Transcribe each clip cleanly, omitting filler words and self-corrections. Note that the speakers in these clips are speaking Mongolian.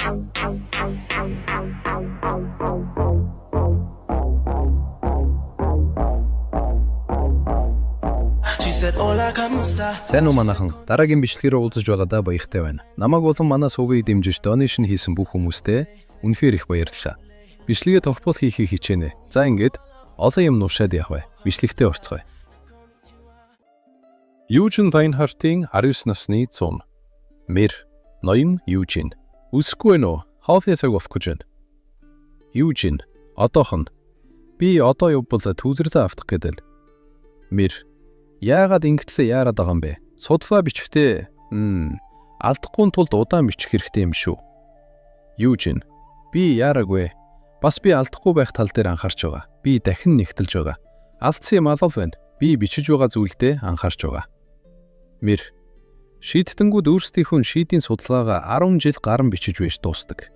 She said, "Hola, ¿cómo está?" Сайн уу, манайхан. Дараагийн бичлэгээр уулзаж байгаадаа баяртай байна. Намайг болон манай сувгийг дэмжиж donation хийсэн бүх хүмүүстээ үнэхээр их баярлалаа. Бичлэгээ тогтмол хийхийг хичээнэ. За, ингээд олон юм нуушаад явах бай. Бичлэгтээ орцгоё. Юужин Лайнхартын 19 насны зун. Мэр, ноён Юужин. Үсэхгүй байна уу? Хоолны цаг болох гэж байна. Юужин, одоохон. Би одоо явбал түлрэрлээ автах гэдэг. Мэр, яагаад ингэтлээ яарад байгаа юм бэ? Судалгаа бичихтэй алдахгүй тулд удаан бичих хэрэгтэй юм шүү. Юужин, би яараагүй. Бас би алдахгүй байх тал дээр анхаарч байгаа. Би дахин нэгтэлж байгаа. Алдсан юм алал байна. Би бичиж байгаа зүйлдээ анхаарч байгаа. Мэр, шидэтэнгүүд өөрсдийнхөө шийдийн судалгаагаа 10 жил гарan бичиж байж дуустдаг.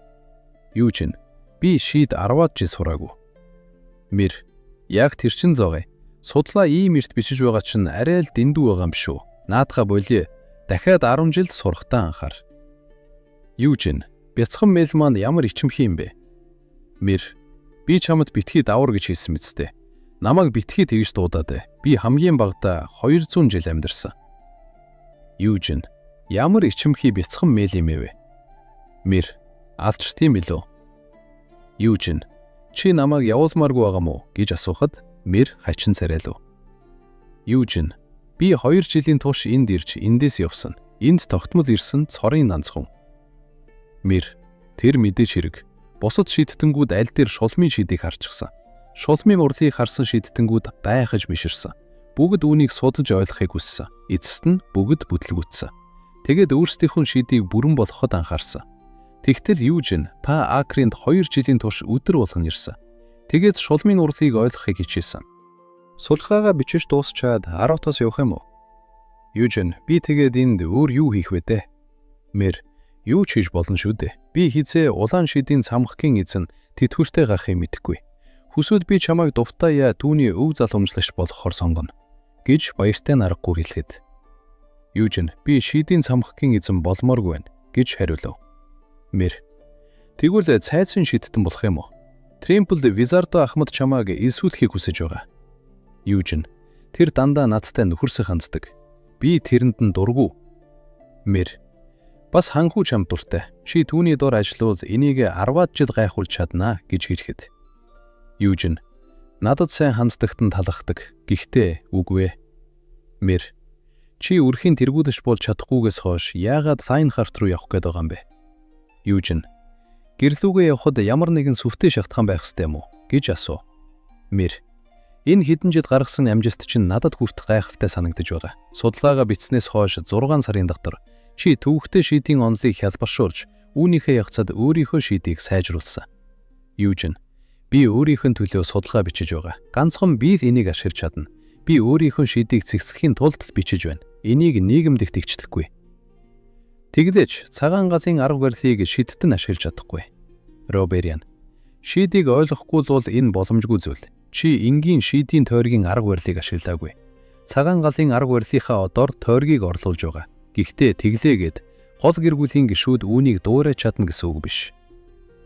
Юужин, би шийд 10-аад жил сураагүй. Мэр, яг тэр чин зоогоо. Судлаа ийм эрт бичиж байгаа чинь арай л дэндүү байгаа юм шүү. Наадхаа болио. Дахиад 10 жил сурахтаа анхаар. Юужин, бяцхан мэл маань ямар ичимхий юм бэ? Мэр, би чамд битгий давар гэж хэлсэн мэт дээ. Намайг битгий тэгж дуудаад. Би хамгийн багадаа 200 жил амьдарсан. Юужин, ямар ичимхий бяцхан мэл юм бэ? Мэр, алчт юм билүү? Юужин, чи намайг явуулмааргүй байгаа мó гэж асуухад Мэр хачин царайлав. Юужин, би 2 жилийн турш энд ирж эндээс явсан. Энд тогтмол ирсэн цорын ганц хүн. Мэр, тэр мэдээж хэрэг. Бусад шидэтэнгүүд аль дээр шулмын шидийг харчихсан. Шулмын урлыг харсан шидэтэнгүүд гайхаж биширсэн. Бүгд үүнийг судалж ойлгохыг хүссэн. Эцэст нь бүгд бүтлгүүцсэн. Тэгээд өөрсдийнхөө шидийг бүрэн болгоход анхаарсан. Тэгтэл Юужин, та Акринд 2 жилийн турш өдөр болгон ирсэн. Тэгээд шулмын урлыг ойлгохыг хичээсэн. Судалгаагаа бичиж дуусчаад Аротоос явах юм уу? Юужин, би тэгээд энд өөр юу хийх вэ дээ? Мэр, юу ч хийж болно шүү дээ. Би хэзээ улаан шидийн цамхгийн эзэн тэтгэвртэй гарахыг мэдэхгүй. Хүсвэл би чамайг дуртай я түүний өв залгамжлагч болохоор сонгоно гэж баяртай наргагүй хэлэхэд. Юужин, би шидийн цамхгийн эзэн болмооргүй байна гэж хариулав. Мэр, тэгвэл цайцын шидтэн болох юм уу? Тримпл Визардо ахмад чамайг элсүүлэхийг хүсэж байгаа. Юужин, тэр дандаа надтай нөхөрсөх ханддаг. Би тэрэнд нь дургүй. Мэр, бас ханхүү чамд дуртай. Чи түүний дор ажиллавал энийг 10-аад жил гайхуулж чаднаа гэж хэлэхэд. Юужин, надад сайн ханддагт нь талархдаг. Гэхдээ үгүй ээ. Мэр, чи өрхийн тэргүүлэгч болж чадахгүйгээс хойш яагаад Лайнхарт руу явах гээд байгаа юм бэ? Юужин, гэрлүүгээ явхад ямар нэгэн сүвтэй шалтгаан байх ёстой юм уу гэж асуу. Мэр, энэ хэдэн жил гаргасан амжилт чинь надад хүртэх гайхалтай санагдаж байгаа. Судалгаагаа бичснээс хойш 6 сарын дотор чи төвөгтэй шийдийн онолыг хялбаршуулж үүнийхээ ягцад өөрийнхөө шийдийг сайжруулсан. Юужин, би өөрийнхөө төлөө судалгаа бичиж байгаа. Ганцхан би л энийг ашиглаж чадна. Би өөрийнхөө шийдийг зэгцлэхийн тулд л бичиж байна. Энийг нийгэмд тэгчлэхгүй. Тэглээч цагаан галын арга барилыг шидтэн ашиглаж чадахгүй. Робериан, шийдийг ойлгохгүй л бол энэ боломжгүй зүйл. Чи энгийн шийдийн тойргийн арга барилыг ашиглаагүй. Цагаан галын арга барилынхаа одоор тойргийг орлуулж байгаа. Гэхдээ тэглээгээд гол гэр бүлийн гишүүд үүнийг дуурайж чадна гэсэн үг биш.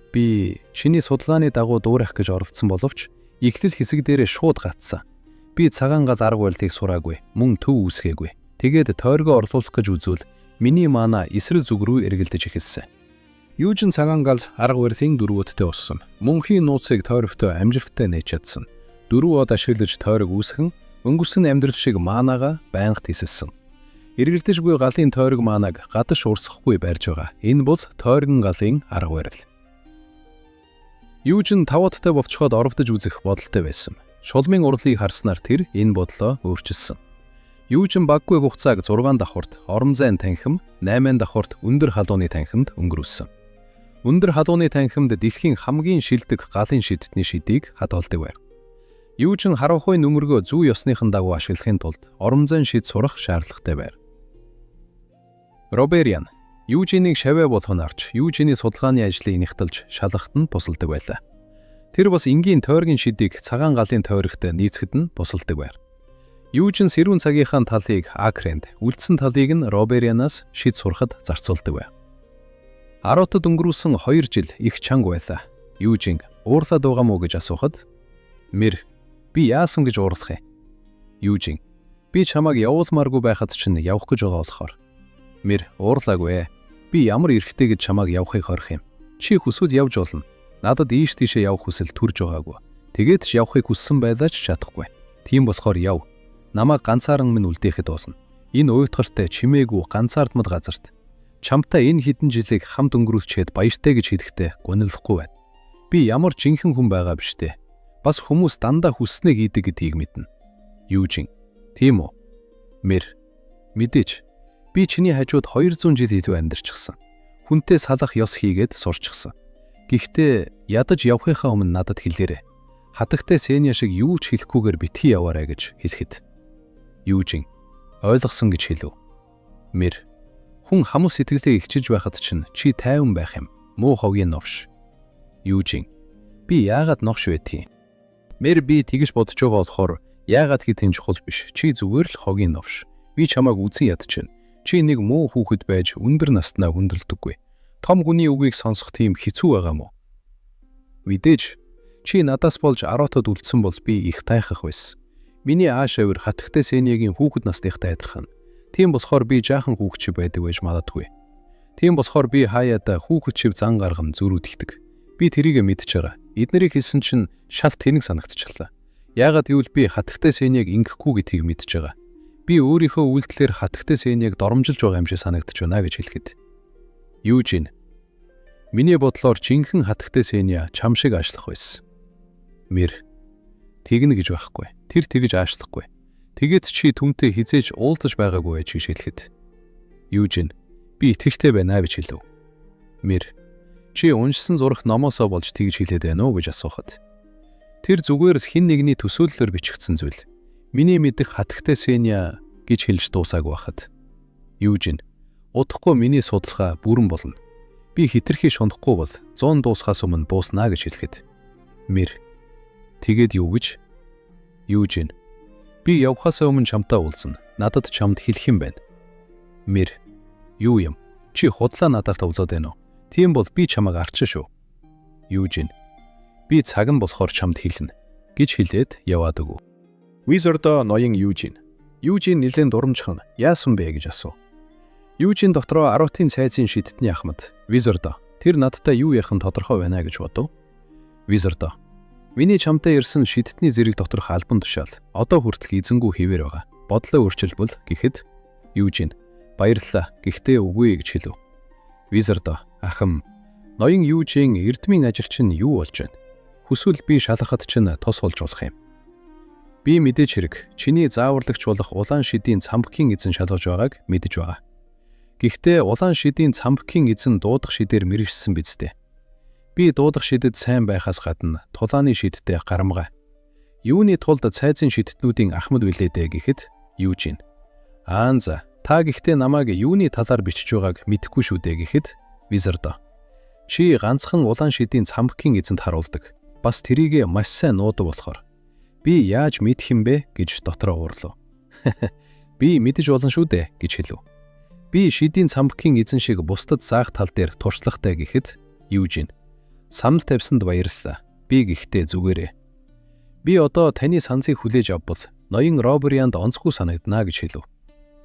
Би чиний судалгааны дагуу дуурайх гэж оролдсон боловч эхлэл хэсэг дээрээ шууд гацсан. Би цагаан гал арга барилыг сураагүй, мөн төв үүсгээгүй. Тэгээд тойргоо орлуулах гэж үзвэл миний mana эсрэг зүг рүү эргэлдэж эхэлсэн. Юужин цагаан гал арга барилын дөрвөөдтэй уссан. Мөнхийн нууцыг тойрогтой амжилттай нээж чадсан. Дөрвөн од ашиглаж тойрог үүсгэн өнгөрсөн амьдрал шиг mana гаа байнга тэсэлсэн. Эргэлдэж буй галын тойрог mana г гадаш урсгахгүй барьж байгаа. Энэ бол тойргон галын арга барил. Юужин тавуудтай болцоход оролдож үзэх бодолтой байсан. Шулмын урлыг харснаар тэр энэ бодлоо өөрчилсөн. Юужин баггүй хугацааг 6 давхарт орон зайн танхим, 8 давхарт өндөр халууны танхимд өнгөрүүлсэн. Өндөр халууны танхимд дэлхийн хамгийн шилдэг галын шидтний шидийг хадгалдаг байв. Юужин харанхуй нөмөргөө зүй ёсныхан дагуу ашиглахын тулд орон зайн шид сурах шаардлагатай байв. Робериан Юужиныг шавэ болгон арч Юужины судалгааны ажлыг нягталж шалгахад нь тусалдаг байлаа. Тэр бас энгийн тойргийн шидийг цагаан галын тойрогтой нийцэхэд нь тусалдаг байв. Юужин сэрүүн цагийнхаа талыг Акренд, үлдсэн талыг нь Роберианаас шид сурахад зарцуулдаг байв. Аротод өнгөрүүлсэн 2 жил их чанга байлаа. Юужин уурлаад байгаа мó гэж асуухад Мэр би яасан гэж уурлах юм? Юужин би чамайг явуулмааргүй байхад чинь явах гэж байгаа болохоор. Мэр уурлаагүй ээ. Би ямар эрхтэй гэж чамайг явахыг хорих юм. Чи хүсвэл явж болно. Надад ийш тийшээ явах хүсэл төрж байгаагүй. Тэгээд ч явахыг хүссэн байлаа ч чадахгүй. Тийм болохоор яв. Намайг ганцааран минь үлдээхэд болно. Энэ уйтгартай чимээгүй ганцаардмал газарт чамтай энэ хэдэн жилийг хамт өнгөрүүлчихэд баяртай гэж хэлэхдээ гонилохгүй байна. Би ямар жинхэнэ хүн байгаа биш үү? Бас хүмүүс дандаа хүссэнээ хийдэг гэдгийг мэднэ. Юужин. Тийм үү? Мэр. Мэдээч. Би чиний хажууд 200 жил илүү амьдарчихсан. Хүнтэй салах ёс хийгээд сурчихсан. Гэхдээ ядаж явахынхаа өмнө надад хэлээрэй. Хатагтай Сеня шиг юу ч хэлэхгүйгээр битгий яваарай гэж хэлэхэд. Юужин. Ойлгосон гэж хэлв. Мэр. Хүн хамуу сэтгэлээ илчилж байхад чинь чи тайван байх юм. Муу хогийн новш. Юужин. Би яагаад новш байдгийг? Мэр би тэгж бодож байгаа болохоор яагаад гэт энэ чухал биш. Чи зүгээр л хогийн новш. Би чамайг үзэн ядчихна. Чи нэг муу хүүхэд байж өндөр наснаа хүндрэлдэггүй. Том хүний үгийг сонсох тийм хэцүү байгаа мó? Мэдээж чи надаас болж Аротод үлдсэн бол би их тайхах байсан. Миний ааш авир хатагтай Сениагийн хүүхэд насныхтай адилхан. Тийм болохоор би жаахан хүүхч байдаг байж магадгүй. Тийм болохоор би хаяада хүүхэд шив зан гарган зөрүүдэгдэг. Би тэрийг мэдж байгаа. Эднэрийг хэлсэн чинь шал тэнэг санагдчихлаа. Яагаад гэвэл би хатагтай Сениаг ингэхгүй гэдгийг мэдж байгаа. Би өөрийнхөө үйлдэлээр хатагтай Сениаг доромжилж байгаа юм шиг санагдаж байна гэж хэлэхэд. Юужин. Миний бодлоор жинхэнэ хатагтай Сения чам шиг аашлах байсан. Мэр. Тэгнэ гэж байхгүй. Тэр тэгж аашлахгүй. Тэгээд чи түүнтэй хизээж уулзаж байгаагүй байж гэж хэлэхэд. Юужин. Би итгэлтэй байна гэж хэлв. Мэр. Чи уншсан зурах номоосоо болж тэгж хэлээд байна уу гэж асуухад. Тэр зүгээр л хэн нэгний төсөөллөөр бичигдсэн зүйл. Миний мэдэх хатагтай Сеня гэж хэлж дуусаагүй байхад. Юужин. Удахгүй миний судалгаа бүрэн болно. Би хитрхи шундахгүй бол 100 дуусахаас өмнө дууснаа гэж хэлэхэд. Мэр. Тэгээд юу гэж? Юужин. Би явхаас өмнө чамтай уулзна. Надад чамд хэлэх юм байна. Мэр. Юу юм? Чи худлаа надад товлоод байна уу? Тийм бол би чамайг арчна шүү. Юужин. Би цаг нь болохоор чамд хэлнэ гэж хэлээд яваад өгөв. Wizard ноён Юужин. Юужин нэлээд дурамжхан яасан бэ гэж асуув. Юужин дотроо Аротын цайзын шидтний ахмад Wizard тэр надтай юу ярих нь тодорхой байна гэж бодов. Wizard миний чамтай ирсэн шидтний зэрэг доторх албан тушаал одоо хүртэл эзэнгүй хэвээр байгаа. Бодлоо өөрчилбөл гэхэд Юужин баярлалаа. Гэхдээ үгүй гэж хэлв. Wizard ахам ноён Юужин эрдмийн ажил чинь юу болж байна? Хүсвэл би шалгахад чинь тус болж болох юм. Би мэдээж хэрэг чиний зааварлагч болох улаан шидийн цамбгийн эзэн шалгаж байгааг мэдэж байгаа. Гэхдээ улаан шидийн цамбгийн эзэн дуудах шидээр мэрэгшсэн биз дээ. Би дуудах шидэд сайн байхаас гадна тулааны шидтэй гарамгай. Юуны тулд цайзын шидтнүүдийн ахмад билээ дээ гэхэд Юужин. Аан за та гэхдээ намайг юуны талаар бичиж байгааг мэдэхгүй шүү дээ гэхэд Wizard. Чи ганцхан улаан шидийн цамбгийн эзэнд харуулдаг. Бас тэрийг маш сайн нуудаг болохоор би яаж мэдэх юм бэ гэж дотроо уурлав. Би мэдэж болно шүү дээ гэж хэлв. Би шидийн цамбгийн эзэн шиг бусдад заах тал дээр туршлагатай гэхэд Юужин. Санал тавьсанд баярлалаа. Би гэхдээ зүгээрээ. Би одоо таны саналыг хүлээж авбал ноён Роберианд онцгүй санагдана гэж хэлв.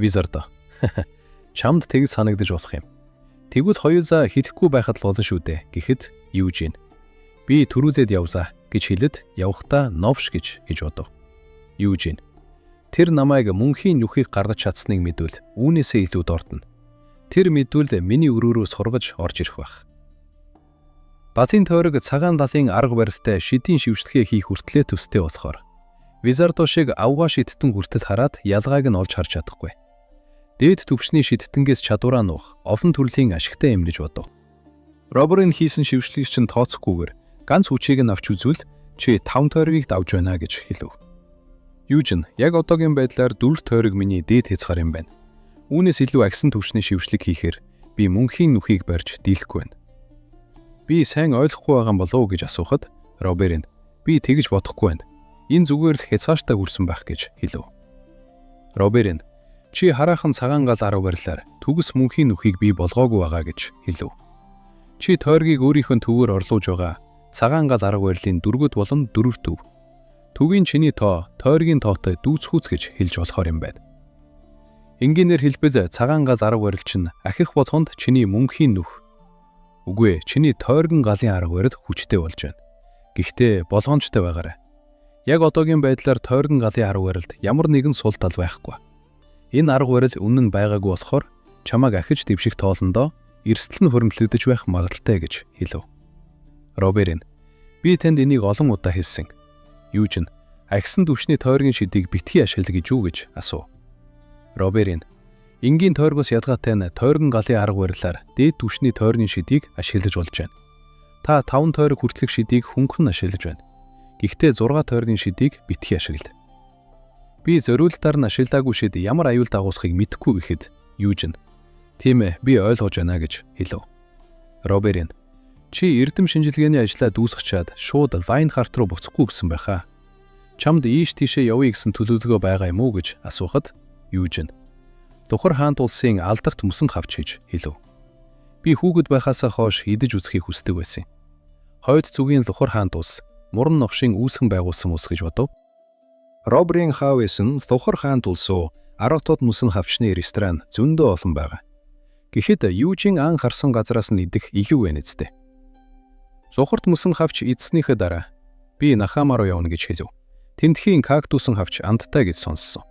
Wizard. Чамд тэгж санагдаж болох юм. Тэгвэл хоёулаа хэлэхгүй байхад л болно шүү дээ гэхэд Юужин. Би түрүүлээд явлаа гэж хэлэд явхдаа новш гэж хийж бодов. Юужин. Тэр намайг мөнхийн нүхийг гаргаж чадсныг мэдвэл үүнээсээ илүү дордно. Тэр мэдвэл миний өрөөрөө сургаж орж ирэх байх. Балын тойрог цагаан далын арга барилтай шидийн шившлэгээ хийх хүртлээ төстэй болохоор Визардо шиг авгаа шидтэн хүртэл хараад ялгааг нь олж харж чадахгүй. Дээд түвшний шидтэнгээс чадвараа нуух олон төрлийн ашигтай юм гэж бодов. Роберын хийсэн шившлэгийг чинь тооцохгүйгээр ганц хүчийг нь авч үзвэл чи 5 тойргийг давж байна гэж хэлв. Юужин яг одоогийн байдлаар 4 тойрог миний дээд хязгаар юм байна. Үүнээс илүү агсан түвшний шившлэг хийхээр би мөнхийн нүхийг барьж дийлэхгүй байна. Би сайн ойлгохгүй байгаа юм болов уу гэж асуухад Роберин би тэгж бодохгүй байна. Энэ зүгээр л хязгаартай хүрсэн байх гэж хэлв. Роберин чи хараахан цагаан гал арга барилаар төгс мөнхийн нүхийг бий болгоогүй байгаа гэж хэлв. Чи тойргийг өөрийнхөө төвөөр орлуулж байгаа цагаан гал арга барилын дөрвөд болон дөрөв төв. Төвийн чиний тоо тойргийн тоотой дүүцхүүц гэж хэлж болохоор юм байна. Энгийнээр хэлбэл цагаан гал арга барил чинь ахих болгонд чиний мөнхийн нүх. Үгүй ээ, чиний тойргон галын арга барил хүчтэй болж байна. Гэхдээ болгоомжтой байгаарай. Яг одоогийн байдлаар тойргон галын арга барилд ямар нэгэн сул тал байхгүй. Энэ арга барил үнэн нь байгаагүй болохоор чамайг ахиж дэвших тоолондоо эрсдэл нь хуримтлагдаж байх магадлалтай гэж хэлв. Роберин, би танд энийг олон удаа хэлсэн. Юужин, ахисан түвшний тойргийн шидийг битгий ашигла гэж юу гэж асуув. Роберин, энгийн тойргоос ялгаатай нь тойргон галын арга барилаар дээд түвшний тойрны шидийг ашиглаж болж байна. Та 5 тойрог хүртэлх шидийг хөнгөн ашиглаж байна. Гэхдээ 6 тойргийн шидийг битгий ашигла. Би зориултаар нь ашиглаагүй шид ямар аюул дагуулахыг мэдэхгүй гэхэд Юужин, тийм ээ, би ойлгож байна гэж хэлв. Роберин, чи эрдэм шинжилгээний ажлаа дүүсгчаад шууд Лайнхарт руу буцахгүй гэсэн байхаа. Чамд ийш тийшээ явъя гэсэн төлөвлөгөө байгаа юм уу гэж асуухад Юужин, Лухар хаант улсын алдарт мөсөн хавч гэж хэлв. Би хүүхэд байхаасаа хойш идэж үзэхийг хүсдэг байсан. Хойд зүгийн Лухар хаант улс муран новшин үүсгэн байгуулсан улс гэж бодов. Роберийн хаавс нь Лухар хаант улс уу Аротод мөсөн хавчны ресторан зөндөө олон байгаа. Гэхэд Юужин ан харсан газараас нь идэх илүү байна үстэй. Лухарт мөсөн хавч идснийхээ дараа би Нахама руу явна гэж хэлв. Тэндхийн кактусын хавч амттай гэж сонссон.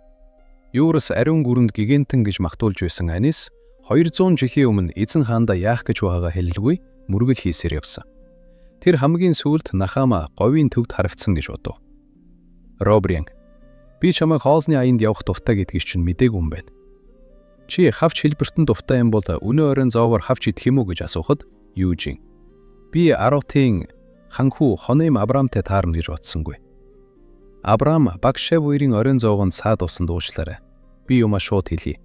Юурас ариун гүрэнд гигантэн гэж магтуулж байсан Анис 200 жилийн өмнө эзэн хаандаа яах гэж байгаагаа хэлэлгүй мөргөл хийсээр явсан. Тэр хамгийн сүүлд Нахама говийн төвд харагдсан гэж бодов. Робрин, би чамайг хоолны аянд явах дуртай гэдгийг чинь мдээгүй юм байна. Чи хавч хэлбэртэн дуртай юм бол өнөө оройн зоовор хавч идэх юм уу гэж асуухад Юужин, би Аротын ханхүү хонем Абрамтай таарна гэж бодсонгүй. Абрам Багшев хоёрын оройн зоогонд саад усан дуушлаарай. Би юмаа шууд хэлье.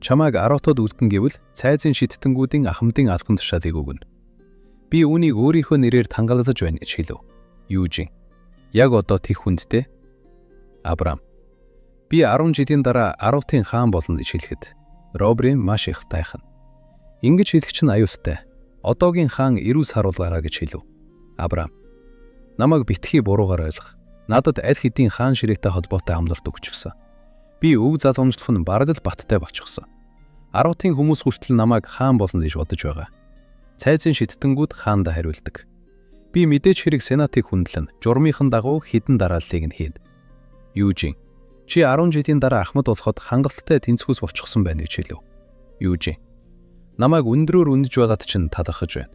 Чамайг Аротод үлдэн гэвэл цайзын шидтэнгүүдийн ахмадын албан тушаалыг өгнө. Би үүнийг өөрийнхөө нэрээр тангалаж байна гэж хэлв. Юужин, яг одоо тех хүндтэй. Абрам, би 10 жилийн дараа Аротын хаан болно гэж хэлэхэд Робрин маш их тайхан. Ингэж хэлэх чинь аюултай. Одоогийн хаан эрүүл саруулгаараа гэж хэлв. Абрам, намайг битгий буруугаар ойлгох. Надад аль хэдийн хаан ширээтэй холбоотой амлалт өгчихсөн. Би өв залгамжлах нь бараг л баттай болчихсон. Аротын хүмүүс хүртэл намайг хаан болно гэж бодож байгаа. Цайзын шидтэнгүүд хаандаа хариулдаг. Би мэдээч хэрэг сенатыг хүндлэн журмынхан дагуу хідэн дарааллыг нь хийн. Юужин, чи 10 жилийн дараа ахмад болоход хангалттай тэнцвүүс болчихсон байна гэж хэлв. Юужин, намайг өндрөөр үнэж байгаад чинь талархаж байна.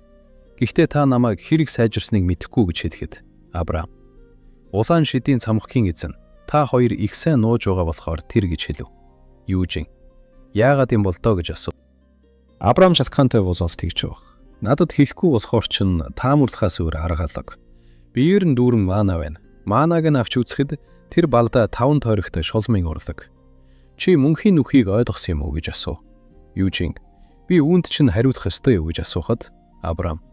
Гэхдээ та намайг хэрэг сайжирсныг мэдэхгүй гэж хэлэхэд Абрам, улаан шидийн цамхгийн эзэн, та хоёр их сайн нууж байгаа болохоор тэр гэж хэлв. Юужин, яагаад юм бол доо гэж асуув. Абрам шалтгаантай болол тэгж байх. Надад хэлэхгүй болохоор чинь таамаглахаас өөр арга алга. Биеэр нь дүүрэн маана байна. Маанаг нь авч үзэхэд тэр балдаа 5 тойрогтой шулмын урлаг. Чи мөнхийн нүхийг ойлгосон юм уу гэж асуув. Юужин, би үүнд чинь хариулах ёстой юу гэж асуухад Абрам,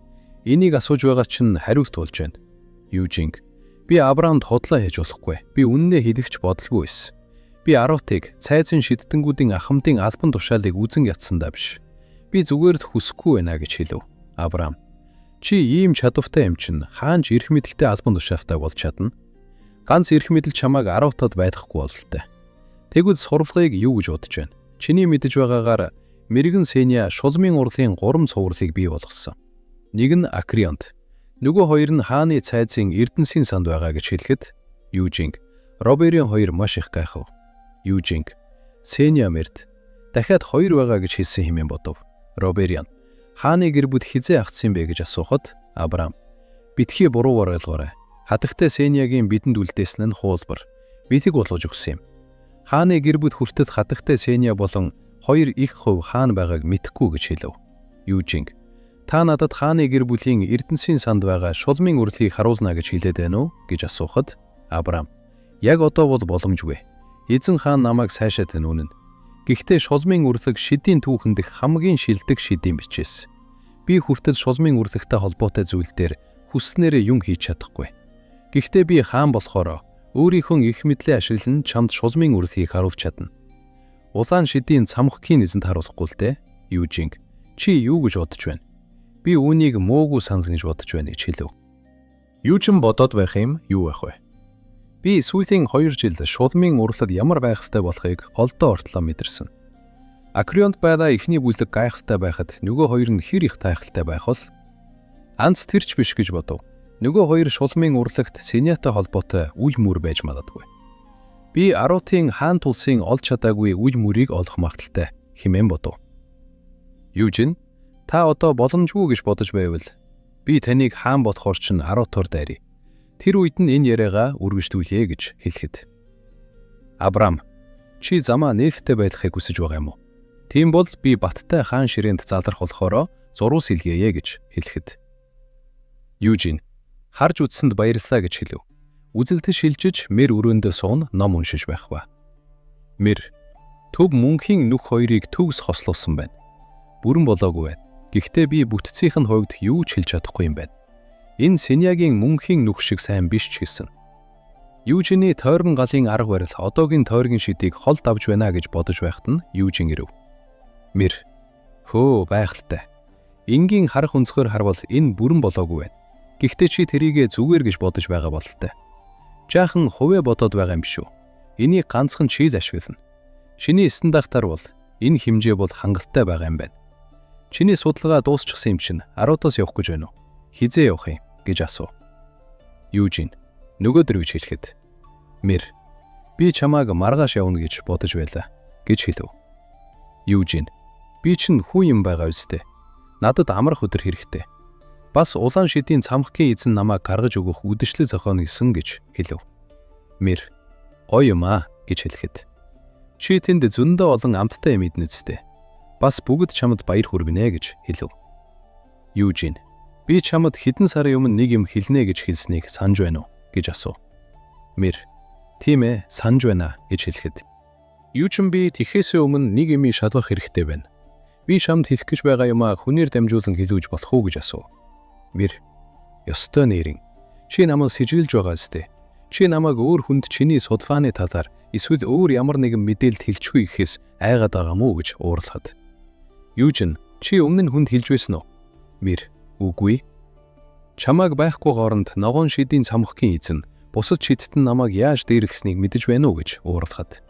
энийг асууж байгаа чинь хариулт болж байна. Юужин, би Абрамд худлаа хийж болохгүй. Би үннээ хэлэх ч бодолгүй байсан. Би Аротыг цайзын шидтэнгүүдийн ахмадын албан тушаалыг үзэн ятсандаа биш. Би зүгээр л хүсэхгүй байна гэж хэлв. Абрам, чи ийм чадвартай юм чинь хаанч эрх мэдэлтэй албан тушаалтай болж чадна. Ганц эрх мэдэл чамайг Аротод байлгахгүй бололтой. Тэгвэл сурвалгыг юу гэж бодож байна? Чиний мэдэж байгаагаар мэрэгэн Сеня шулмын урлын 3 цувралыг бий болгосон. Нэг нь Акрионт, нөгөө хоёр нь хааны цайзын Эрдэнсийн санд байгаа гэж хэлэхэд Южинг, Роберийн хоёр маш их гайхав. Южинг, Сеня мэрд дахиад хоёр байгаа гэж хэлсэн хэмээн бодов. Робериан, хааны гэр бүл хизээ агцсан бэ гэж асуухад Абрам, битгий буруугаар ойлгоорой. Хатагтай Сенягийн бидэнд үлдээсэн нь хуулбар. Битэг болгож өгсөн юм. Хааны гэр бүл хүртэл хатагтай Сеня болон хоёр их хувь хаан байгааг мэдэхгүй гэж хэлв. Южинг, та надад хааны гэр бүлийн Эрдэнсийн санд байгаа шулмын үрлэгийг харуулна гэж хэлээд байна уу гэж асуухад Абрам, яг одоо бол боломжгүй. Эзэн хаан намайг сайшаа тань үнэн. Гэхдээ шулмын үрлэг шидийн түүхэн дэх хамгийн шилдэг шидийн бичээс. Би хүртэл шулмын үрлэгтэй холбоотой зүйл дээр хүснээрээ юм хийж чадахгүй. Гэхдээ би хаан болохоор өөрийнхөө их мэдлээ ашиглан чамд шулмын үрлэгийг харуулж чадна. Улаан шидийн цамхгийн эзэнд харуулахгүй л дээ. Юужинг, чи юу гэж бодож байна? Би үүнийг муугүй санал гэж бодож байна гэж хэлв. Юужин бодоод байх юм юу байх вэ? Би сүүлийн 2 жил шулмын урлаг ямар гайхалтай болохыг голдоо ортлоо мэдэрсэн. Акрионд байгаа эхний бүлэг гайхалтай байхад нөгөө хоёр нь хэр их тайхалтай байх бол? Анц тэрч биш гэж бодов. Нөгөө хоёр шулмын урлагт Синятай холбоотой үл мүр байж магадгүй. Би Арутын хаан тулсын олж чадаагүй үл мүрийг олох магадaltaй хэмээн бодов. Юужин, та одоо боломжгүй гэж бодож байвал би таныг хаан болохоор чинь Арутоор дайръя. Тэр үед нь энэ яриагаа үргэлжлүүлье гэж хэлэхэд. Абрам, чи замаа нефттэй байлгахыг хүсэж байгаа юм уу? Тийм бол би Баттай хаан ширээнд залрах болохоро зурус илгээе гэж хэлэхэд. Юужин, харж үзсэнд баярлалаа гэж хэлв. Үзэлт шилжиж мэр өрөөндөө суун ном уншиж байх ба. Мэр, төв мөнхийн нүх хоёрыг төгс хослуулсан байна. Бүрэн болоогүй байна. Гэхдээ би бүтцийнх нь хувьд юу ч хэлж чадахгүй юм байна. Энэ Синягийн мөнхийн нүх шиг сайн биш ч гэсэн. Юужины тойргон галын арга барил одоогийн тойргийн шидийг хол давж байна гэж бодож байхад нь Юужин ирэв. Мэр, хөө байгальтай. Энгийн харах өнцгөр харвал энэ бүрэн болоогүй байна. Гэхдээ чи тэрийгэ зүгээр гэж бодож байгаа бололтой. Жаахан хувиа бодоод байгаа юм биш үү? Энийг ганцхан чи л ашиглана. Чиний стандартаар бол энэ хэмжээ бол хангалттай байгаа юм байна. Чиний судалгаа дуусчихсан юм чинь Арутаас явах гэж байна уу? Хизээ явах юм гэж асуув. Юужин нөгөөдөр гэж хэлэхэд Мэр, би чамааг маргааш явна гэж бодож байлаа гэж хэлв. Юужин, би чинь хүн юм байгаа үстэй. Надад амрах өдөр хэрэгтэй. Бас улаан шидийн цамхгийн эзэн намайг гаргаж өгөх үдэшлэг зохионо гэсэн гэж хэлв. Мэр, гоё юм аа гэж хэлэхэд чи тэнд зөндөө олон амттай юм идэнэ үстэй. Бас бүгд чамд баяр хүргэнэ гэж хэлв. Юужин, би чамд хэдэн сарын өмнө нэг юм хэлнэ гэж хэлснийг санаж байна уу гэж асуув. Мэр, тийм ээ, санаж байна гэж хэлэхэд Юужин, би тэхээсээ өмнө нэг юмыг шалгах хэрэгтэй байна. Би чамд хэлэх гэж байгаа юмаа хүнээр дамжуулан хэлүүж болох уу гэж асуув. Мэр, ёстой нэрэн. Чи намайг сэжиглэж байгаа үстэй. Чи намайг өөр хүнд чиний судалгааны талаар эсвэл өөр ямар нэгэн мэдээлэл хэлчихгүй гэхээс айгаад байгаа мүү гэж уурлахад. Юужин, чи өмнө нь хүнд хэлж байсан уу? Мэр, үгүй. Чамааг байхгүй хооронд ногоон шидийн цамхгийн эзэн бусад шидтэн намайг яаж дээрлэснийг мэдэж байна уу гэж уурлахад.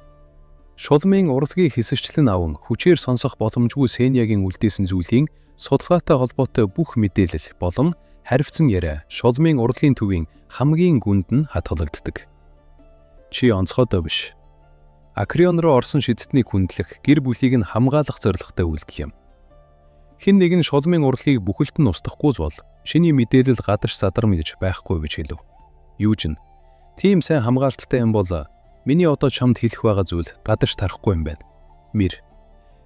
Шулмын урлагийг хэсэгчлэн аван хүчээр сонсох боломжгүй Сенягийн үлдээсэн зүйлийн судалгаатай холбоотой бүх мэдээлэл болон харивцсан яриа шулмын урлагийн төвийн хамгийн гүнд нь хадгалагддаг. Чи онцгойдоо биш. Акрион руу орсон шидтнийг хүндлэх, гэр бүлийг нь хамгаалах зорилготой үйлдэл юм. Хэн нэгэн шулмын урлагийг бүхэлд нь устгахгүй бол чиний мэдээлэл гадарч задарна гэж байхгүй гэж хэлв. Юужин, тийм сайн хамгаалттай юм бол миний одоо чамд хэлэх байгаа зүйл гадарч тарахгүй юм байна. Мэр,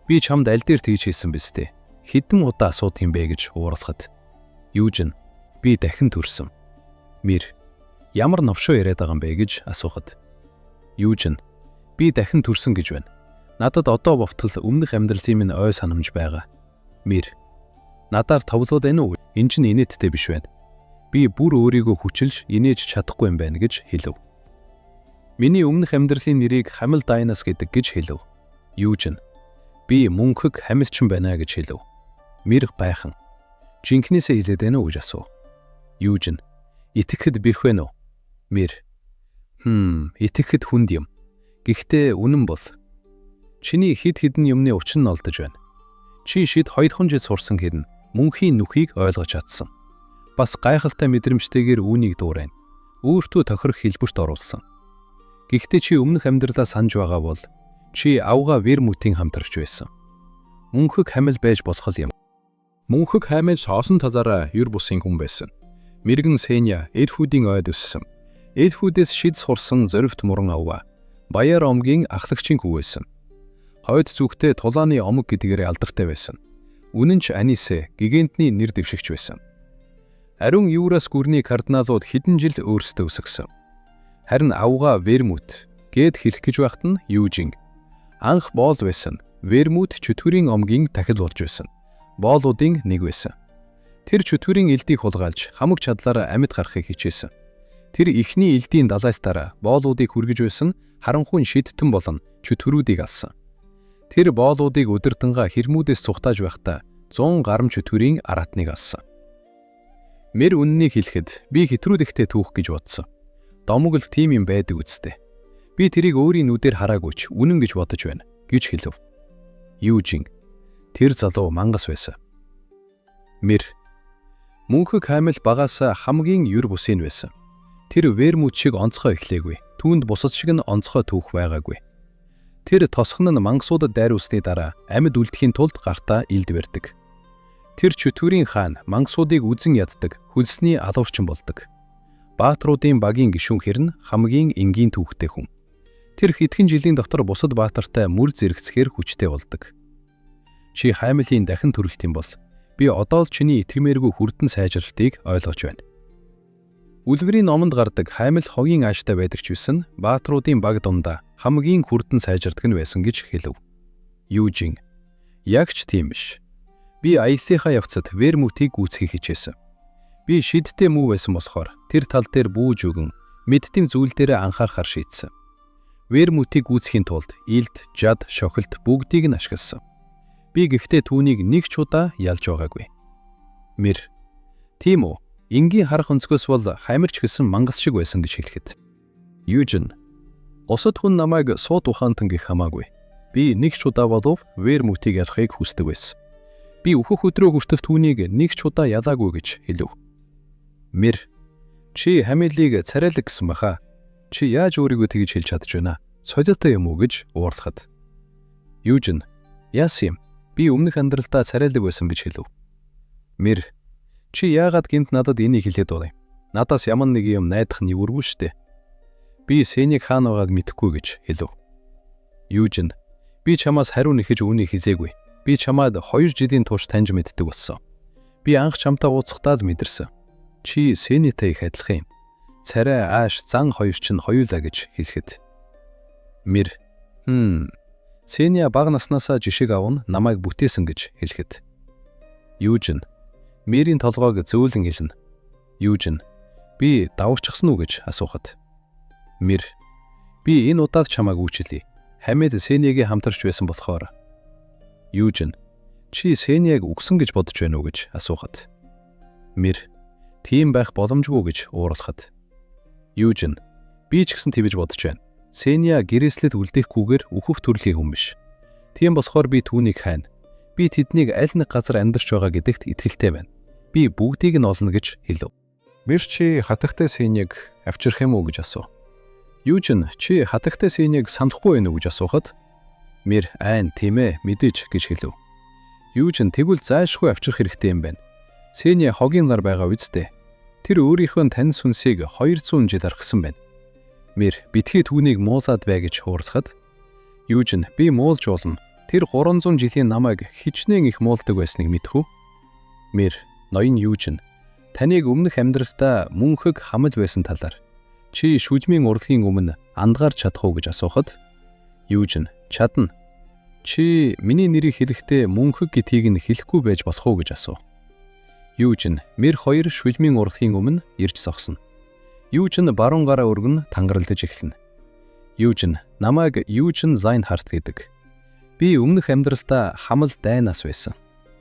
би чамд аль дээр тэгж хэлсэн биз дээ. Хэдэн удаа асуудах юм бэ гэж уурлахад. Юужин, би дахин төрсөн. Мэр, ямар новшоо яриад байгаа юм бэ гэж асуухад. Юужин, би дахин төрсөн гэж байна. Надад одоо болтол өмнөх амьдралын минь ой санамж байгаа. Мэр, надаар товлоод байна уу? Энэ чинь инээдтэй биш байна. Би бүр өөрийгөө хүчилж инээж чадахгүй юм байна гэж хэлв. Миний өмнөх амьдралын нэрийг Хамил Дайнас гэдэг гэж хэлв. Юужин, би мөнхөг хамилчин байна гэж хэлв. Мэр гайхан. Жинхнээсээ хэлээд байна уу гэж асуув. Юужин, итгэхэд бих вэ нөө? Мэр, итгэхэд хүнд юм. Гэхдээ үнэн бол чиний хэд хэдэн юмны учир нь олдож байна. Чи шид 2 жил сурсан хэрнэ мөнхийн нүхийг ойлгож чадсан. Бас гайхалтай мэдрэмжтэйгээр үүнийг дуурайна. Өөртөө тохирох хэлбэрт оруулсан. Гэхдээ чи өмнөх амьдралаа санаж байгаа бол чи авга вермутийн хамтрагч байсан. Мөнхөг хамил байж болох юм. Мөнхөг хамил соосон талаараа юр бусын хүн байсан. Мэргэн Сеня Эльфүүдийн ойд өссөн. Эльфүүдээс шид сурсан зоривт муран авга. Баяр омгийн ахлагчийн хүү байсан. Хойд зүгтээ тулааны омог гэдгээр алдартай байсан. Үнэн ч Анисе гигантны нэр дэвшигч байсан. Ариун Юрас гүрний кардиналууд хэдэн жил өөрсдөө өсгсөн. Харин авга Вермут гэд хэлэх гэж байхад нь Юужин анх боол байсан. Вермут чөтгөрийн омгийн тахил болж байсан. Боолуудын нэг байсан. Тэр чөтгөрийн элдийг хулгайлж хамаг чадлаараа амьд гарахыг хичээсэн. Тэр эхний элдийн далайлтаараа боолуудыг хүргэж байсан харанхуйн шидтэн болон чөтгөрүүдийг алсан. Тэр боолуудыг өдөртөнгаа хэрмүүдээс цухтааж байхдаа 100 гарам чөтгөрийн аратныг алсан. Мэр үнэнийг хэлэхэд би хэтрүүлэгтэй түүх гэж бодсон. Домоглог тийм юм байдаг үсттэй. Би тэрийг өөрийн нүдээр хараагүй ч үнэн гэж бодож байна гэж хэлв. Юужин тэр залуу мангас байсан. Мэр мөнхөг хаймал багаас хамгийн юр бусын байсан. Тэр вермут шиг онцгой эхлээгүй. Түүнд бусад шиг нь онцгой түүх байгаагүй. Тэр тосгон нь мангасуудад дайруулсны дараа амьд үлдэхийн тулд гартаа илд барьдаг. Тэр чөтгөрийн хаан мангасуудыг үзен яддаг, хөлсний алуурчин болдог. Баатруудын багийн гишүүн хэрнэ хамгийн энгийн түүхтэй хүн. Тэр хэдхэн жилийн дотор бусад баатартай мөр зэрэгцэхээр хүчтэй болдог. Чи хаймлын дахин төрөлт юм бол би одоо л чиний итгэмээргүй хүрдэн сайжралтыг ойлгож байна. Үлгэрийн номонд гардаг хаймал хогийн ааштай байдаг ч байсан баатруудын баг дундаа хамгийн хүрдэн сайжирдаг нь байсан гэж хэлв. Юужин яг ч тийм биш. Би аяллынхаа явцад вермутыг гүйцэхийг хичээсэн. Би шидтэй мүү байсан болохоор тэр тал дээр бүүж өгөн мэдтийн зүйл дээрээ анхаарахар шийдсэн. Вермутыг гүйцэхийн тулд илд, жад, шохилт бүгдийг нь ашигласан. Би гэхдээ түүнийг нэг ч удаа ялж байгаагүй. Мэр. Тийм үү? Энгийн харах өнцгөөс бол хамирч гэсэн мангас шиг байсан гэж хэлэхэд. Южин. Бусад хүн намайг сууд ухаантан гэх хамаагүй. Би нэг ч удаа болов вермутыг ялахыг хүсдэг байсан. Би өөхөх өдрөө хүртэл түүнийг нэг ч удаа ялаагүй гэж хэлв. Мэр. Чи хамилыг царайлаг гэсэн баха. Чи яаж өөрийгөө тэгж хэлж чадж байна? Солиотой юм уу гэж уурлахад. Южин. Яасан юм? Би өмнөх амьдралдаа царайлаг байсан гэж хэлв. Мэр. Чи яагаад гинт надад энийг хэлээд байна юм? Надаас ямар нэг юм найдах нь юургүй штэ. Би Сенийг хаана байгааг мэдэхгүй гэж хэлв. Юужин. Би чамаас хариу нэхэж үүнийг хэлээгүй. Би чамайг 2 жилийн турш таньж мэддэг болсон. Би анх чамтай уулзахдаа л мэдэрсэн. Чи Сенитэй их адилхан юм. Царай, ааш, зан хоёр чинь хоёулаа гэж хэлэхэд. Мэр. Сеня бага наснаасаа жишиг авна намайг бүтээсэн гэж хэлэхэд. Юужин. Мэрийн толгойг зөөлөн илнэ. Юужин. Би давагчсан уу гэж асуухад. Мэр. Би энэ удаад чамайг үйлчилье. Хамид Сениагийн хамтарч байсан болохоор. Юужин. Чи Сениаг үгсэн гэж бодож байна уу гэж асуухад. Мэр. Тийм байх боломжгүй гэж уурлахад. Юужин. Би ч гэсэн тэгж бодож байна. Сения гэрээслэд үлдээхгүйгээр үхэх төрлийн хүн биш. Тийм болохоор би түүнийг хайна. Би тэднийг аль нэг газар амьдарч байгаа гэдэгт итгэлтэй байна. Би бүгдийг нь олно гэж хэлв. Мэр чи хатагтай Сениг авчирх юм уу гэж асуув. Юужин чи хатагтай Сениг санахгүй байна уу гэж асуухад Мэр айн тийм ээ мэдээж гэж хэлв. Юужин тэгвэл зайлшгүй авчирх хэрэгтэй юм байна. Сеня хогийн гар байгаа үсттэй. Тэр өөрийнхөө тань сүнсийг 200 жил аргасан байна. Мэр битгий түүнийг муулаад бай гэж хуурсахад Юужин би муулж болно. Тэр 300 жилийн намайг хичнээн их муулдаг байсныг мэдэх үү? Мэр ноён Юужин таныг өмнөх амьдралдаа мөнхөг хамаж байсан талаар чи шүжмийн урлагийн өмнө андгаарч чадах уу гэж асуухад Юужин чадна. Чи миний нэрийг хэлэхдээ мөнхөг гэдгийг нь хэлэхгүй байж болох уу гэж асуув. Юужин мэр хоёр шүлмийн урлагийн өмнө ирж зогсно. Юужин баруун гараа өргөн тангаралдаж эхэлнэ. Юужин намайг Юужин Зайнхарт гэдэг. Би өмнөх амьдралдаа хамал дайнаас байсан.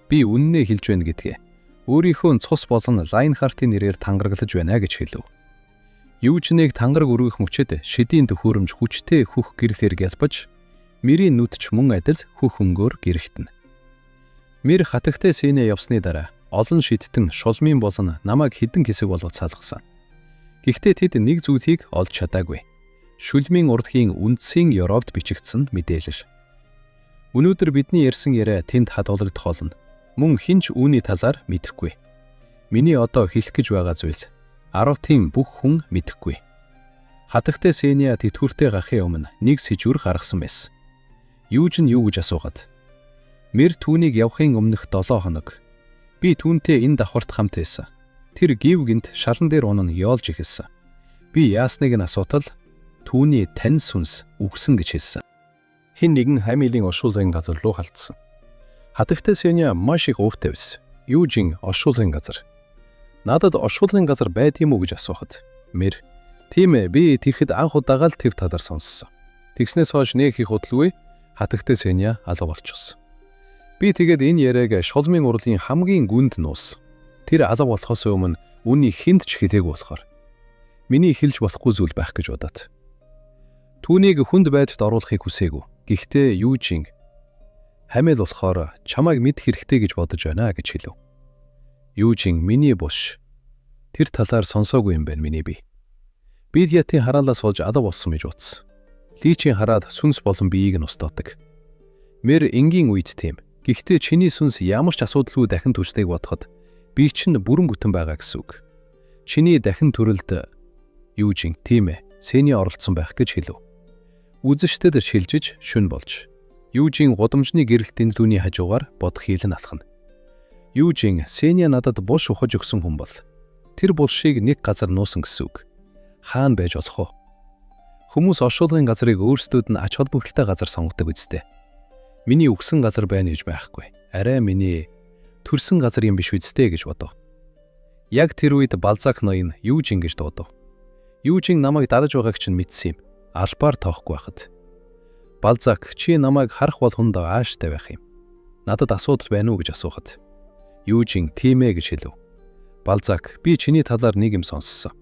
Би үннээ хэлж байна гэдгээ өөрийнхөө цус болон Лайнхартын нэрээр тангаргалж байна гэж хэлв. Юужиныг тангараг өргөх мөчид шидийн төхөөрөмж хүчтэй хөх гэрлээр гялбаж мэрийн нүд ч мөн адил хөх өнгөөр гэрэгтэнэ. Мэр хатагтай Сенэ явсны дараа олон шидтэн шулмын болон намайг хідэн хэсэг болгож салгасан. Гэхдээ тэд нэг зүйлийг олж чадаагүй. Шүлмийн урлагийн үндсийн ёроолд бичигдсэн мэдээлэл. Өнөөдөр бидний ярьсан яриа тэнд хадгалагдах болно. Мөн хэн ч үүний талаар мэдэхгүй. Миний одоо хэлэх гэж байгаа зүйл Арвтын бүх хүн мэдэхгүй. Хатагтай Сеня тэтгэвртэй гарахын өмнө нэг сэжүр гаргасан байсан. Юуж нь юу гэж асуухад. Мэр түүнийг явахын өмнөх 7 хоног би түүнтэй энэ давхарт хамт байсан. Тэр гів гинт шалан дээр унан ёолж эхэлсэн. Би яасныг нь асуутал түүний тань сүнс үгсэн гэж хэлсэн. Хэн нэгэн хаймилын оршуулгын газар руу халдсан. Хатагтай Сеня маш их уйтай байсан. Юужин оршуулгын газар. Надад оршуулгын газар байдгийм үү гэж асуухад мэр тийм ээ би тэгэхэд анх удаага л төв талаар сонссон. Тэгснээс хойш нэг их удалгүй хатагтай Сеня алга болчихсон. Би тэгээд энэ яриаг шулмын урлын хамгийн гүнд нуусан. Тэр алга болохоос өмнө үүнийг хүнд ч хэлээгүй болохоор миний хэлж болохгүй зүйл байх гэж бодоод. Түүнийг хүнд байдалд оруулахыг хүсээгүй. Гэхдээ Юужин Хамил болохоор чамайг мэдэх хэрэгтэй гэж бодож байна гэж хэлв. Юужин миний буш. Тэр талаар сонсоогүй юм байна миний бие. Бид ятын хараалаас болж алга болсон гэж утсан. Личийн хараад сүнс болон биеийг нь устгаадаг. Мэр энгийн үед тийм. Гэхдээ чиний сүнс ямар ч асуудалгүй дахин төрснийг бодоход би чинь бүрэн бүтэн байгаа гэсэн үг. Чиний дахин төрөлд Юужин тийм ээ, Сэний оролцсон байх гэж хэлв. Үзэгчдэд шилжиж шүн болж. Юужин гудамжны гэрэлтийн түүний хажуугаар бодох хийлэн алхна. Юужин Сеня надад булш ухаж өгсөн хүн бол тэр булшийг нэг газар нуусан гэсэн үг. Хаана байж болох вэ? Хүмүүс оршуулгын газрыг өөрсдөд нь ач холбогдолтой газар сонгодог үсттэй. Миний үгсэн газар байна гэж байхгүй. Арай миний төрсэн газар юм биш үсттэй гэж бодов. Яг тэр үед Балзак ноён Юужин гэж дуудав. Юужин намайг дараж байгааг чинь мэдсэн юм. Албаар тоохгүй байхад. Балзак чи намайг харах болгонд ааштай байх юм. Надад асуудал байна уу гэж асуухад. Юужин тийм ээ гэж хэлв. Балзак би чиний талаар нэг юм сонссон.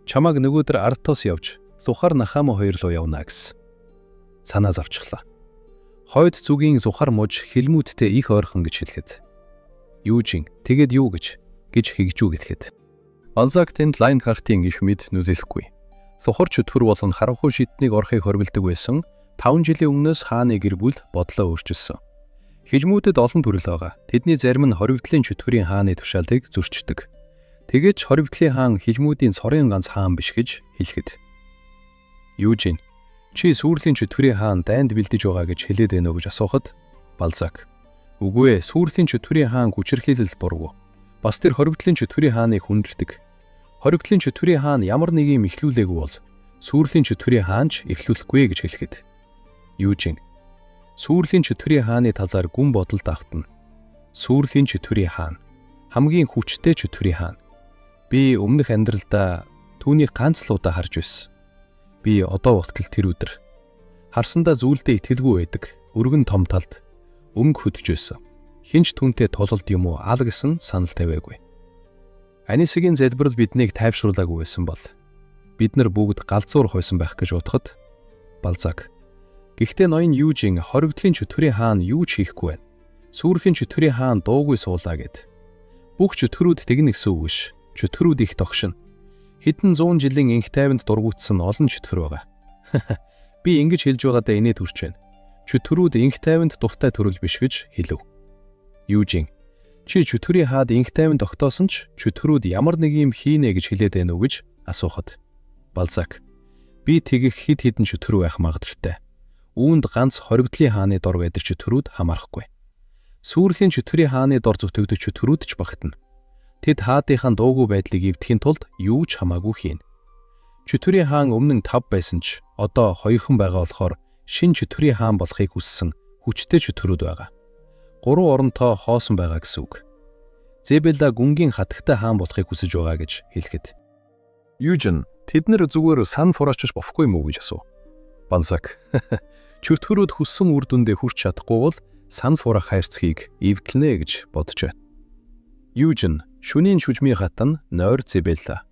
Чамайг нөгөөдөр Артос явж Лухар Нахамо хоёр руу явна гэсэн. Санаа зовчихлаа. Хойд зүгийн Зухар муж хилмүүдтэй их ойрхон гэж хэлэхэд. Юужин тэгээд юу гэж гэж хэгжүү гэхэд. Балзак тэнд Лайнхартын их мэд нүлэхгүй. Лухар чөтгөр болон харанхуй шиднийг орохыг хоригддаг байсан 5 жилийн өмнөөс хааны гэр бүл бодлоо өөрчилсөн. Хилмүүдэд олон төрөл байгаа. Тэдний зарим нь хоригдлын чөтгөрийн хааны тушаалыг зөрчдөг. Тэгээд ч хоригдлын хаан хилмүүдийн цорын ганц хаан биш гэж хэлэхэд. Юужин чи сүрлийн чөтгөрийн хаан дайнд бэлдэж байгаа гэж хэлээд байна уу гэж асуухад Балзак үгүй ээ, сүрлийн чөтгөрийн хаан хүчирхийлэл бургу. Бас тэр хоригдлын чөтгөрийн хааныг хүндэлдэг. Хоригдлын чөтгөрийн хаан ямар нэг юм эхлүүлээгүй бол сүрлийн чөтгөрийн хаан ч эхлүүлэхгүй гэж хэлэхэд. Юужин сүрлийн чөтгөрийн хааны талаар гүн бодолд автна. Сүрлийн чөтгөрийн хаан хамгийн хүчтэй чөтгөрийн хаан. Би өмнөх амьдралдаа түүнийг ганц л удаа харж байсан. Би одоо болтол тэр өдөр харсандаа зүйлдээ итгэлгүй байдаг. Өргөн том талд өнгө хөдөж байсан. Хинч түүнтэй тулалд юм уу ал гэсэн санал тавиагүй. Анисигийн залбирал биднийг тайвшруулаагүй байсан бол бид нар бүгд галзуур хойсон байх гэж бодоход Балзак. Гэхдээ ноён Юужин хоригдлын чөтгөрийн хаан юу ч хийхгүй байна. Сүрлийн чөтгөрийн хаан дуугүй суулаа гэд. Бүх чөтгөрүүд тэгнэ гэсэн үг биш. Чөтгөрүүд их догшино. Хэдэн зуун жилийн энх тайванд дургуутсан олон чөтгөр байгаа. Би ингэж хэлж байгаадаа инээд хүрч байна. Чөтгөрүүд энх тайванд дуртай төрөл биш гэж хэлв. Юужин чи чөтгөрийн хаад энх тайванд огтоосон ч чөтгөрүүд ямар нэг юм хийнэ гэж хэлээд байна уу гэж асуухад. Балзак би тэгэх хэд хэдэн чөтгөр байх магадлалтай. Үүнд ганц хоригдлын хааны дор байдаг чөтгөрүүд хамаарахгүй. Сүрлийн чөтгөрийн хааны дор зүтгэгдэх чөтгөрүүд ч багтана. Тэд хаадынхаа дуугүй байдлыг эвдэхийн тулд юу ч хамаагүй хийнэ. Чөтгөрийн хаан өмнө нь 5 байсан ч одоо 2хан байгаа болохоор шинэ чөтгөрийн хаан болохыг хүссэн хүчтэй чөтгөрүүд байгаа. 3 оронтоо хоосон байгаа гэсэн үг. Зэбела гүнгийн хатагтай хаан болохыг хүсэж байгаа гэж хэлэхэд. Юужин тэд нэр зүгээр сан фураачж бохгүй юм уу гэж асуув. Балзак чөтгөрүүд хүссэн үр дүндээ хүрч чадахгүй бол сан фурах хайрцгийг эвдлэнэ гэж бодож байна. Юужин шүнийн шүжмийн хатан нойр Зэбела.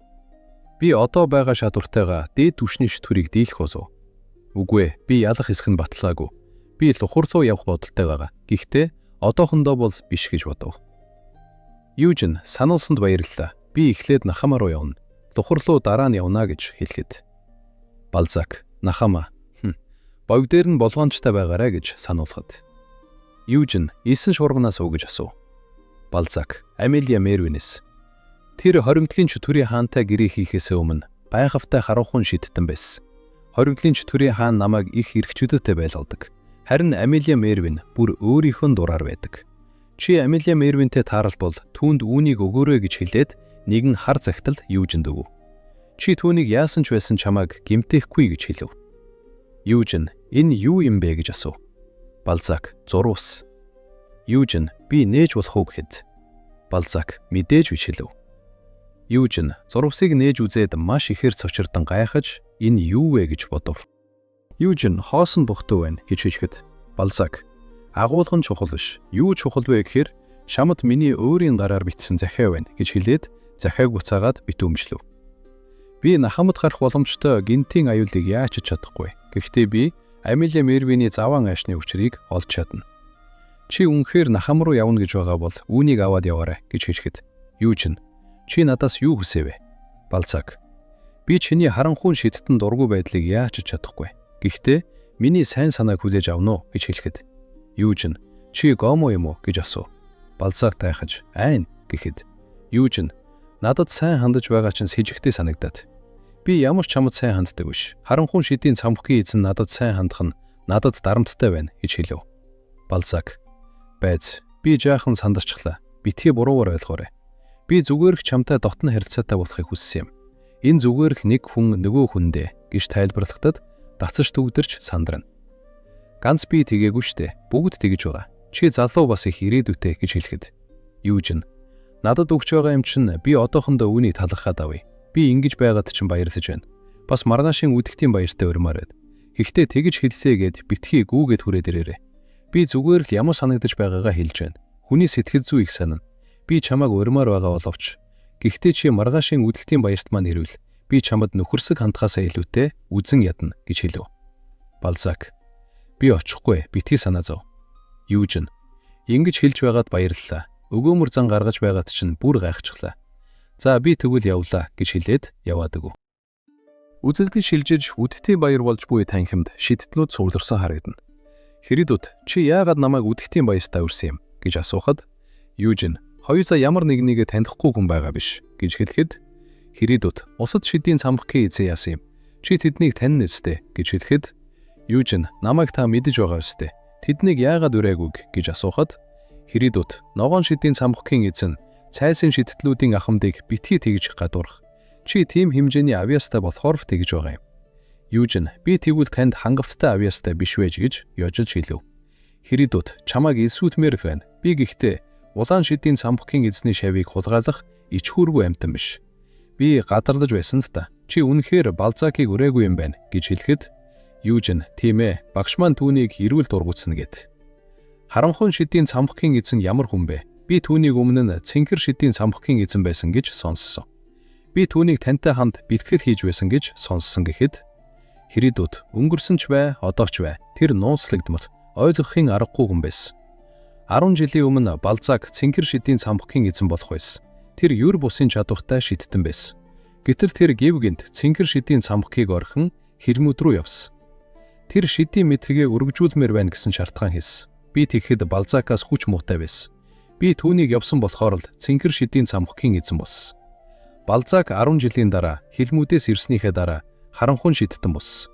Би одоо байгаа шатвартайгаа дээд түвшний чөтгөрийг дийлэх болов. Үгүй ээ, би ялах хэсэг нь батлаагүй. Би лухар руу явах бодолтой байгаа. Гэхдээ одоохондоо бол биш гэж бодов. Юужин сануулсанд баярлалаа. Би эхлээд Нахама руу явна. Лухар руу дараа нь явна гэж хэлэхэд. Балзак Нахама бог дээр нь болгоомжтой байгаарай гэж сануулхад. Юужин элсэн шуурганаас уу гэж асуув. Балзак Амелия Мервинес. Тэр хоригдлын чөтгөрийн хаантай гэрээ хийхээс өмнө гайхавтай харанхуй шидтэн байсан. Хоригдлын чөтгөрийн хаан намайг их эрх чөлөөтэй байлгадаг. Харин Амелия Мервин бүр өөрийнхөө дураар байдаг. Чи Амелия Мервинтэй тааралбал түүнд үүнийг өгөөрэй гэж хэлээд нэгэн хар захидал Юужинд өгөв. Чи түүнийг яасан ч байсан чамайг гэмтээхгүй гэж хэлв. Юужин энэ юу юм бэ гэж асуув. Балзак зурвас. Юужин би нээж болох уу гэхэд Балзак мэдээж гэж хэлв. Юужин зурвасыг нээж үзээд маш ихээр цочирдан гайхаж энэ юу вэ гэж бодов. Юужин хоосон бухтуу байна гэж хэлэхэд Балзак Агуулга нь чухал биш. Юу чухал вэ гэхээр чамд миний өөрийн гараар бичсэн захиа байна гэж хэлээд захиаг буцаагаад битүүмжлэв. Би Нахамд гарах боломжтой гэнэтийн аюулыг яаж ч чадахгүй. Гэхдээ би Амилия Мервиний заваан аашны учрыг олж чадна. Чи үнэхээр Нахам руу явна гэж байгаа бол үүнийг аваад яваарай гэж хэлэхэд Юужин чи надаас юу хүсэв вэ? Балзак би чиний харанхуй шидтэн дургүй байдлыг яаж ч чадахгүй. Гэхдээ миний сайн санааг хүлээж авна уу гэж хэлэхэд Юужин чи гомо юм уу гэж асуув. Балзак тайхаж айн гэхэд Юужин надад сайн хандаж байгаа чинь сэжигтэй санагдаад. Би ямар ч чамд сайн ханддаг биш. Харанхуй шидийн цамхгийн эзэн надад сайн хандах нь надад дарамттай байна гэж хэлэв. Балзак байз би жаахан сандарчлаа. Битгий буруугаар ойлгоорой. Би зүгээр л чамтай дотно харилцаатай болохыг хүссэн юм. Энэ зүгээр л нэг хүн нөгөө хүндээ гэж тайлбарлахдад дацаж түгдэрч сандрана. Ганц би тэгээгүй штэ. Бүгд тэгэж байгаа. Чи залуу бас их ирээдүйтэй гэж хэлэхэд Юужин надад өгч байгаа юм чинь би одоохондоо үүнийг талархаад авъя. Би ингэж байгаад чинь баярлаж байна. Бас маргаашийн үдгтийн баяртай урмаар байд. Гэхдээ тэгэж хэллээ гэд битгий гүүгээд хүрээд ирээрэй. Би зүгээр л ямар санагдаж байгаагаа хэлж байна. Хүний сэтгэл зүй их санана. Би чамайг урмаар байгаа боловч гэхдээ чи маргаашийн үдгтийн баярт маань ирвэл би чамд нөхөрсөг хандхаасаа илүүтэй үзэн ядна гэж хэлв. Балзак би очихгүй битгий санаа зов. Юужин ингэж хэлж байгаад баярлалаа. Өгөөмөр зан гаргаж байгаад чинь бүр гайхчихлаа. За би тэгвэл явлаа гэж хэлээд яваад өгөв. Үзэлдэл шилжиж үдхтийн баяр болж буй танхимд шидтлүүд цугларсан харагдана. Хэридүүд чи яагаад намайг үдхтийн баяртаа үрсэн юм гэж асуухад Юужин хоёулаа ямар нэгнийгээ танихгүй хүн байгаа биш гэж хэлэхэд Хэридүүд усад шидийн цамхгийн эзэн яасан юм. Чи тэднийг танина үстэй гэж хэлэхэд Юужин намайг та мэдэж байгаа үстэй. Тэднийг яагаад урайгүй гэж асуухад Хэридүүд ногоон шидийн цамхгийн эзэн цайсын шидтлүүдийн ахмадыг битгий тэгж гадуурх. Чи тийм хэмжээний авьяастай болохоор тэгж байгаа юм. Юужин би тэгвэл танд хангалттай авьяастай биш байж гэж ёжилж хэлв. Хэридүүд чамайг элсүүтмээр байна. Би гэхдээ улаан шидийн цамхгийн эзний шавийг хулгайлах ичхүүргүй амьтан биш. Би гадарлаж байсан л та. Чи үнэхээр Балзакийг урайгүй юм байна гэж хэлэхэд Юужин тийм ээ багш маань түүнийг эрүүл дургуутсан гэд. Харанхуй шидийн цамхгийн эзэн ямар хүн бэ? Би түүнийг өмнө нь цэнхэр шидийн цамхгийн эзэн байсан гэж сонссон. Би түүнийг тантай хамт бэлтгэл хийж байсан гэж сонссон гэхэд Хэридүүд өнгөрсөн ч бай, одоо ч бай. Тэр нууцлагдмал ойлгохын аргагүй хүн байсан. 10 жилийн өмнө Балзак цэнхэр шидийн цамхгийн эзэн болох байсан. Тэр юр бусын чадвартай шидтэн байсан. Гэтэл тэр гів гинт цэнхэр шидийн цамхгийг орхин хэрмүүд рүү явсан. Тэр шидийн мэдлэгээ өргөжүүлмээр байна гэсэн шалтгаан хэлсэн. Би тэгэхэд Балзакаас хүч муутай байсан. Би түүнийг явсан болохоор л цэнхэр шидийн цамхгийн эзэн болсон. Балзак 10 жилийн дараа хилмүүдээс ирснийхээ дараа харанхуй шидтэн болсон.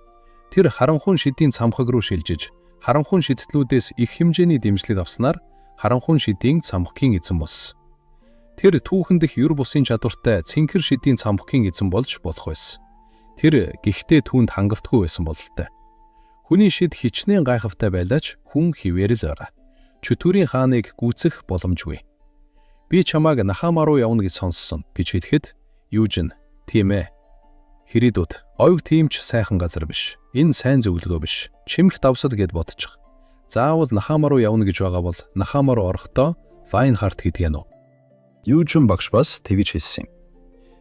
Тэр харанхуй шидийн цамхаг руу шилжиж харанхуй шидтлүүдээс их хэмжээний дэмжлэг авснаар харанхуй шидийн цамхгийн эзэн болсон. Тэр түүхэн дэх юр бусын чадвартай цэнхэр шидийн цамхгийн эзэн болж болох байсан. Тэр гэхдээ түүнд хангалтгүй байсан бололтой. Хүний шид хичнээн гайхавтай байлаач хүн хിവэр л байгаа. Чөтгөрийн хааныг гүйцэх боломжгүй. Би чамайг Нахама руу явна гэж сонссон гэж хэлэхэд Юужин тийм ээ. Хэридүүд ойг тийм ч сайхан газар биш. Энэ сайн зөвлөгөө биш. Чимх давсал гэд бодчих. Заавал Нахама руу явна гэж байгаа бол Нахама руу орохдоо Лайнхарт гэдэг нь үү? Юужин багш бас тэгж хэлсэн юм.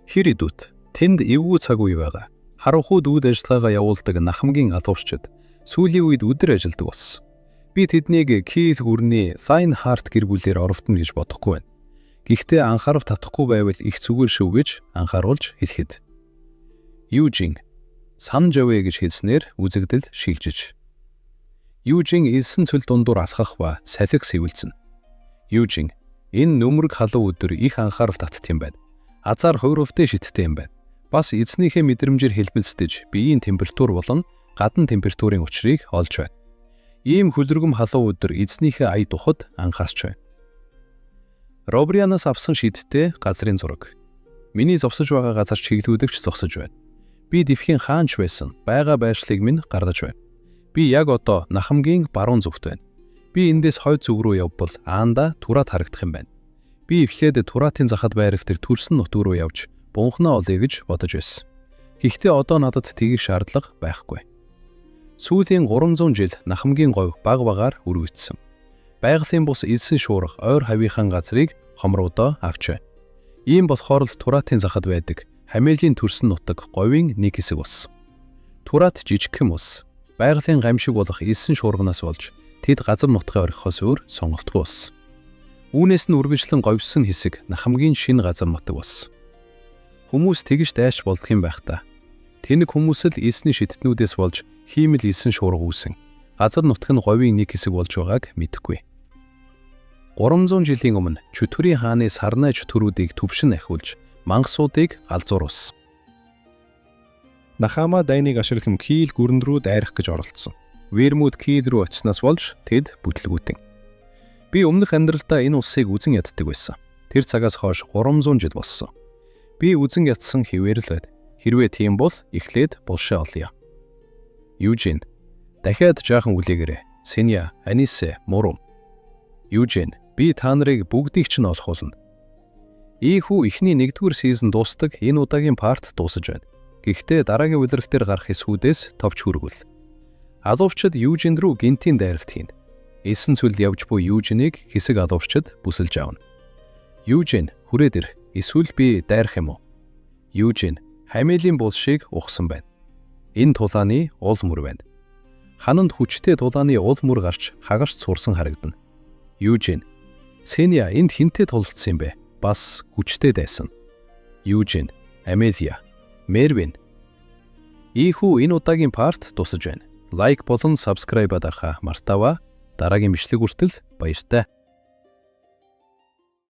Хэридүүд тэнд эвгүй цаг үе байгаа. Харанхуйд үйл ажиллагаагаа явуулдаг Нахамгийн алуурчид сүүлийн үед өдөр ажилдаг болсон. Би тэднийг Киев гүрний Лайнхарт гэр бүлээр орвтно гэж бодохгүй байна. Гэхдээ анхаарал татахгүй байвал их зүгээр шүү гэж анхааруулж хэлэхэд Юужин санаж явъя гэж хэлснээр үзэгдэл шилжиж. Юужин элсэн цөл дундуур алхах ба салхи сэвэлзэн. Юужин энэ нүмерэг халуун өдөр их анхаарал татт юм байна. Азар хувирвтай шидтэй юм байна. Бас эзнийхээ мэдрэмжээр хэлбэлцдэж биеийн температур болон гадна температурын учрыг олж байна. Ийм хөлрөгм халуун өдөр эзнийхээ ая духад анхаарч байна. Робрианаас авсан шидтэй газрын зураг. Миний зогсож байгаа газар чиглүүлэгч зогсож байна. Би дэвхийн хаанч байсан байгаа байршлыг минь гаргаж байна. Би яг одоо Нахамгийн баруун зүгт байна. Би эндээс хойд зүг рүү явбал аанда Турат харагдах юм байна. Би эхлээд Туратын захад байрагдаг төрсөн нутг руу явж бунхнаа олъё гэж бодож байсан. Гэхдээ одоо надад тэгэх шаардлага байхгүй. Сүүлийн 300 жил Нахамгийн говь баг багаар өргөцсөн. Байгалийн бус элсэн шуурга ойр хавийнхаа газрыг хомруудаа авч байна. Ийм болохоор л Туратын захад байдаг Хамилийн төрсөн нутаг говийн нэг хэсэг болсон. Турат жижигхэн улс. Байгалийн гамшиг болох элсэн шуурганаас болж тэд газар нутгаа орхихоос өөр сонголтгүй болсон. Үүнээс нь үргэлжлэн говьсон хэсэг Нахамгийн шинэ газар нутаг болсон. Хүмүүс тэгж дайрч болдох юм байх та. Тэнэг хүмүүс л элсний шидтнүүдээс болж хиймэл элсэн шуурга үүсэн. Газар нутаг нь говийн нэг хэсэг болж байгааг мэдэхгүй. 300 жилийн өмнө Чөтгөрийн хааны сарнай чөтгөрүүдийг төвшин ахиулж мангасуудыг галзууруулсан. Нахама дайныг ашиглан Кийл гүрэнд рүү дайрах гэж оролдсон. Вермут Кийл рүү очсноос болж тэд бүтлгүүтэн. Би өмнөх амьдралдаа энэ улсыг үзен яддаг байсан. Тэр цагаас хойш 300 жил болсон. Би үзен ядсан хэвээр л байд. Хэрвээ тийм бол эхлээд булшаа олъё. Южин, дахиад жаахан үлээгээрэй. Синя, Анисе, Мурум. Южин, би та нарыг бүгдийг чинь олох болно. Ийхүү эхний 1-р season дуустдаг, энэ удаагийн part дуусаж байна. Гэхдээ дараагийн улирал дээр гарах эсхүүдээс товч хүргвэл. Алуурчид Южин рүү гэнэтийн дайралт хийнэ. Элсэн цөлд явж буй Южинийг хэсэг алуурчид бүсэлж авна. Южин, хүрээд ир. Эсвэл би дайрах юм уу? Южин, Хамилийн булшийг ухсан байна. Энэ тулааны уул мөр байна. Хананд хүчтэй тулааны уул мөр гарч хагарч сурсан харагдана. Южин, Сеня энд хэнтэй тулалдсан юм бэ? Бас хүчтэй дайсан. Южин, Амелия, Мервин. Ийхүү энэ удаагийн part дуусаж байна. Like болон subscribe дарахаа мартааваа. Дараагийн бичлэг хүртэл баяртай.